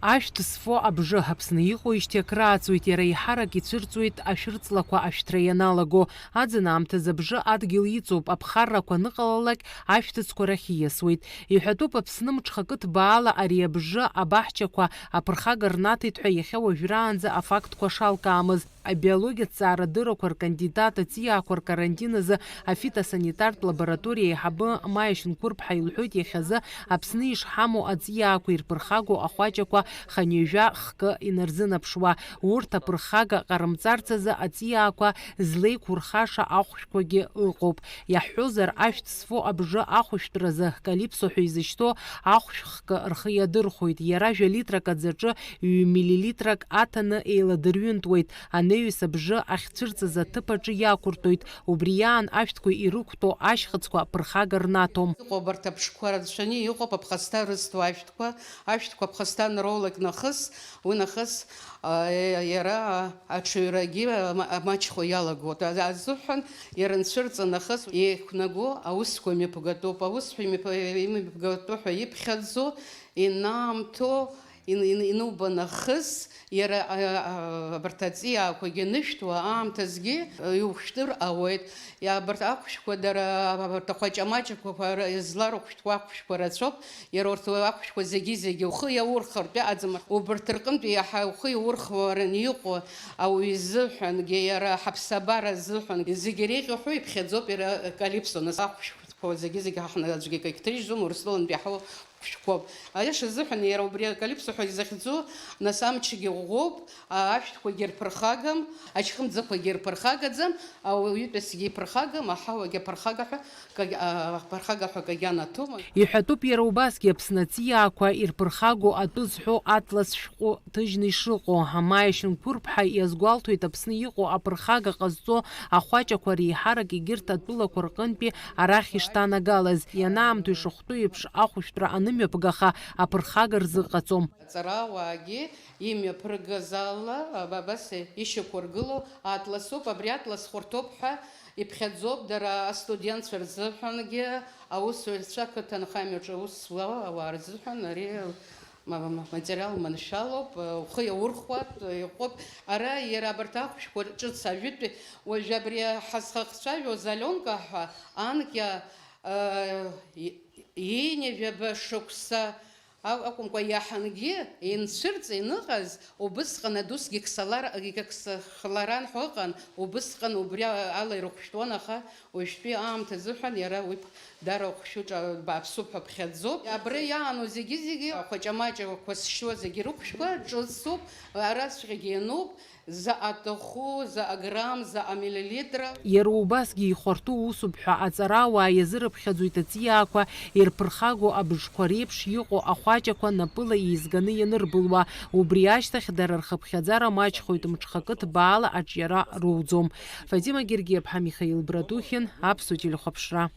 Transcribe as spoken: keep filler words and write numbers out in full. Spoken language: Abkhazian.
Ашәҭ зфо абжы Аԥсны иҟоижьҭеи акрааҵуеит, иара еиҳарак ицәырҵуеит ашәырҵлақәа ашәҭра ианалаго. Аӡын аамҭазы абжы адгьыл иҵоуп, аԥхаррақәа аныҟалалак ашәҭыцқәа рахь ииасуеит. Иҳәатәуп, Аԥсны мҽхакы ҭбаала ари абжы абаҳчақәа аԥырхага рнаҭеит ҳәа иахьа уажәраанӡа афактқәа шалкаамыз. Абиологиатә ҵаарадыррақәа ркандидат аҵиаақәа ркарантин азы афитосанитартә лабораториа аиҳабы Маиа Шьынқәырԥҳа илҳәоит, иахьазы Аԥсны ишҳамоу аҵиаақәа ирԥырхагоу ахәаҷақәа хынҩажәа хкы инарзынаԥшуа, урҭ аԥырхага ҟарымҵарц азы аҵиаақәа злеиқәурхаша ахәшәқәагьы ыҟоуп. Иаҳҳәозар, ашәҭ зфо абжы ахәышәтәразы калипсо ҳәа изышьҭоу ахәшә хкы рхы иадырхәоит. Иара жәа-литрак аӡаҿы ҩ-миллилитрак аҭаны еиладырҩынтуеит. Анаҩс абжы ахьцәырҵыз аҭыԥ аҿы иақәыртәоит. Убри иаан ашәҭқәа ирықәтәоу ашьхыцқәа ԥырхага рнаҭом. Иҟоуп абарҭ аԥшқәа рацәаны, иҟоуп аԥхасҭа рызҭо ашәҭқәа, ашәҭқәа аԥхасҭа анроулак нахыс, уи нахыс, а, иара аҽаҩрагьы ма-, маҷхо иалагоит. А-, азыҳәан иара анцәырҵа нахыс еиқәнаго аусқәа имҩаԥгатәуп. Аусқәа имҩаԥ-, имҩаԥгатәу ҳәа иԥхьаӡо, инаамҭоу, ин-, ин-, инубо нахыс, иара, а, а, абарҭ аҵиаақәагьы анышәҭуа аамҭазгьы, а, иухәшәтәыр ауеит. Иа-, абарҭ ахәшәқәа дара, абарҭ ахәаҷамаҷақәа ра-, зларыхәшәтәу ахәшәқәа рацәоуп. Иара урҭ ахәшәқәа зегьы-зегьы ухы иаурхартә аӡам. Убарҭ рҟынтә иаҳа ухы иаурхараны иҟоу ауаҩы изыҳәангьы, иара ҳаԥсабара азыҳәан зегьы иреиӷьу ҳәа иԥхьаӡоуп иара калипсо. Нас ахәшәқәа зегьы-зегьы ҳа ҳнаӡәгьы акагь ҭрыжьӡом, Урыстәылантәи иаҳауа хәшәқәоуп. Аиаша азыҳәан иара убри акалипсо ҳәа изахьӡу, нас амчгьы ӷәӷәоуп, ашәҭқәагьы рԥырхагам, ачхымӡақәагьы рԥырхагаӡам, ауаҩытәыҩсагьы иԥырхагам, аҳауагьы аԥырхага ҳәа кагь-, а, аԥырхага ҳәа кагьанаҭом. Иҳәатәуп иара убасгьы Аԥсны аҵиаақәа ирԥырхаго атәы зҳәо атлас шәҟәы ҭыжьны ишыҟоу. Амаиа Шьынқәырԥҳа иазгәалҭоит Аԥсны иҟоу аԥырхага ҟазҵо ахәаҷақәа реиҳарак егьырҭ атәылақәа рҟынтәи арахь ишҭанагалаз. Ианаамҭоу ишахәҭоу еиԥш ахәышәтәра анымҩаԥгаха аԥырхага рзыҟаҵом. Аҵарауаагьы имҩаԥыргаз ала, абас ишьақәыргылоу атласуп, абри атлас хәарҭоуп ҳәа иԥхьаӡоуп дара астудентцәа рзыҳәангьы, аусзуҩцәа, ақыҭанхамҩаҿы аус зуа ауаа рзыҳәан ари ма-, ма-, материал маншәалоуп, ухы иаурхәап, иҟәып. Ара иара абарҭ ахәшәқәа ҿыц ажәытәтәи, уажәы абри ҳазхацәажәоз Алионка ҳәа анкьа, э, и-, ҩажәаба шықәса Ау-, акәымкәа, иаҳангьы инцәырҵ иныҟаз, убысҟан адусгьы Ксалар-, Ксахларан ҳәа ыҟан, убысҟан убри ала ирыхәшәтәуан, аха уажәтәи аамҭа азыҳәан иара уи п-, дара хәшәы ҿа-, бааԥсуп ҳәа ԥхьаӡоуп. Абра иаану зегьы-зегьы, ахәаҷамаҷақәа зшьо зегьы рыхәшәқәа ҿыцуп, араҵәҟьагьы иануп, заҟа аҭаху, заҟа грамм, заҟа миллилитр. Иара убасгьы ихәарҭоу усуп ҳәа аҵарауаа иазырыԥхьаӡоит аҵиаақәа ирԥырхагоу абжқәа реиԥш иҟоу ахәаҷақәа напыла еизганы ианырбылуа. Убри ашьҭахь дара рхыԥхьаӡара маҷхоит, мҽхакы ҭбаала аҿиара роуӡом. Фатима Гергиаԥҳа, Михаил Братухин, Аԥсуа телехәаԥшра.